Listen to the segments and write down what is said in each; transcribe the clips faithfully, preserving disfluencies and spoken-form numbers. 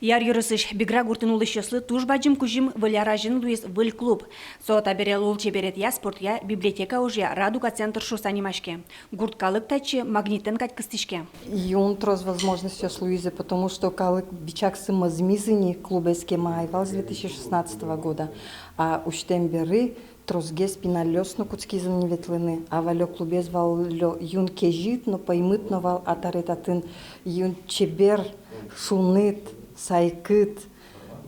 Яр ёросысь Бигра гуртын улӥсьёслы туж бадӟым кузьым — выль ар азьын луиз выль клуб. Со табере лулчеберетъя, спортъя, библиотека ужъя «Радуга» центр шуыса нимаське. Гурт калык татчы магнитэн кадь кыстӥське. Юн трос возможностьёс луизы, потому что калык бичаксы мӧзмиз ини, клубез кема ӧй вал с две тысячи шестнадцатого года, а усьтэм бере тросгес пиналъёс но кутскизы ни ветлыны. А валлё клубез валлё юн кезьыт но, пӧймыт но вал, а табере татын юн чебер, шуныт, сайкыт,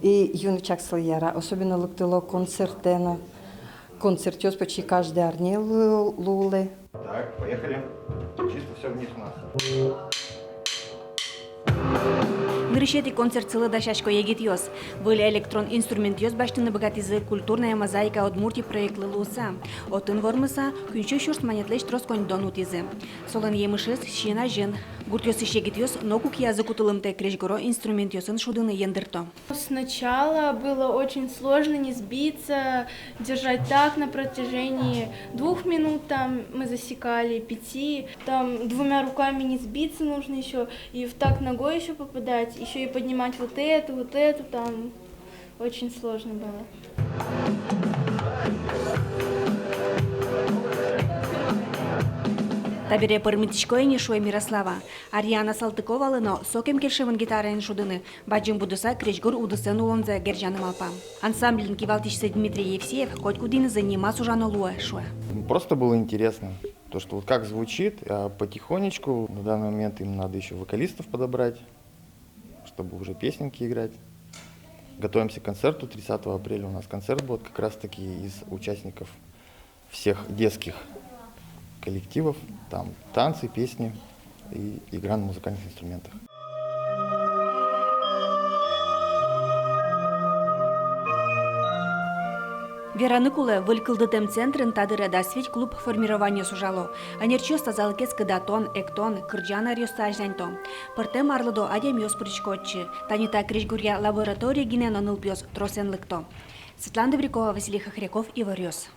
и юн чаксылы яра, особенно лыктыло концертэ но. Концертъёс почти каждый арне лу-, луылэ. Так, поехали. Чисто всё вниз у нас. Нырысетӥ концертсылы дасясько егитъёс. Выль электрон инструментъёс басьтыны быгатӥзы «Культурная мозаика Удмуртии» проектлы луыса. Отын вормыса, куинь сю сюрс манетлэсь трос коньдон утӥзы. Солэн емышез син азьын. Гуртъёсысь егитъёс ноку киязы кутылымтэ крезьгуро инструментъёсын шудыны ендырто. Сначала было очень сложно не сбиться, держать так на протяжении двух минут, там мы засекали, пяти, там двумя руками не сбиться нужно ещё, и в такт ногой ещё попадать, ещё и поднимать вот эту, вот эту, там очень сложно было. Табере пӧрмытӥсько ини, шуэ Мирослава. Ариана Салтыковалы но сокем кельшемын гитараен шудыны. Бадӟым будыса крезьгур удысэн улонзэ герӟаны малпа. Ансамбльын кивалтӥсьсы Дмитрий Евсеев котькудӥнызы нимаз ужано луэ, шуэ. Просто было интересно, то, что вот как звучит, а потихонечку, на данный момент им надо ещё вокалистов подобрать, чтобы уже песенки играть. Готовимся к концерту, тридцатого апреля у нас концерт будет, как раз-таки из участников всех детских коллективов, там танцы, песни и игра на музыкальных инструментах. Вераны кулэ, выль кылдытэм центрын та дыре дас вить клуб формированиос ужало. Ӧнерчиос тазалыкез кыдатон, эктон, кырӟан аръёсты азьланьто. Пӧртэм арлыдо адямиос пырисько отчы. Тани та крезьгуръя лабораторие гинэ но нылпиос тросэн лыкто. Светлана Добрякова, Василий Хохряков, «Иворъёс».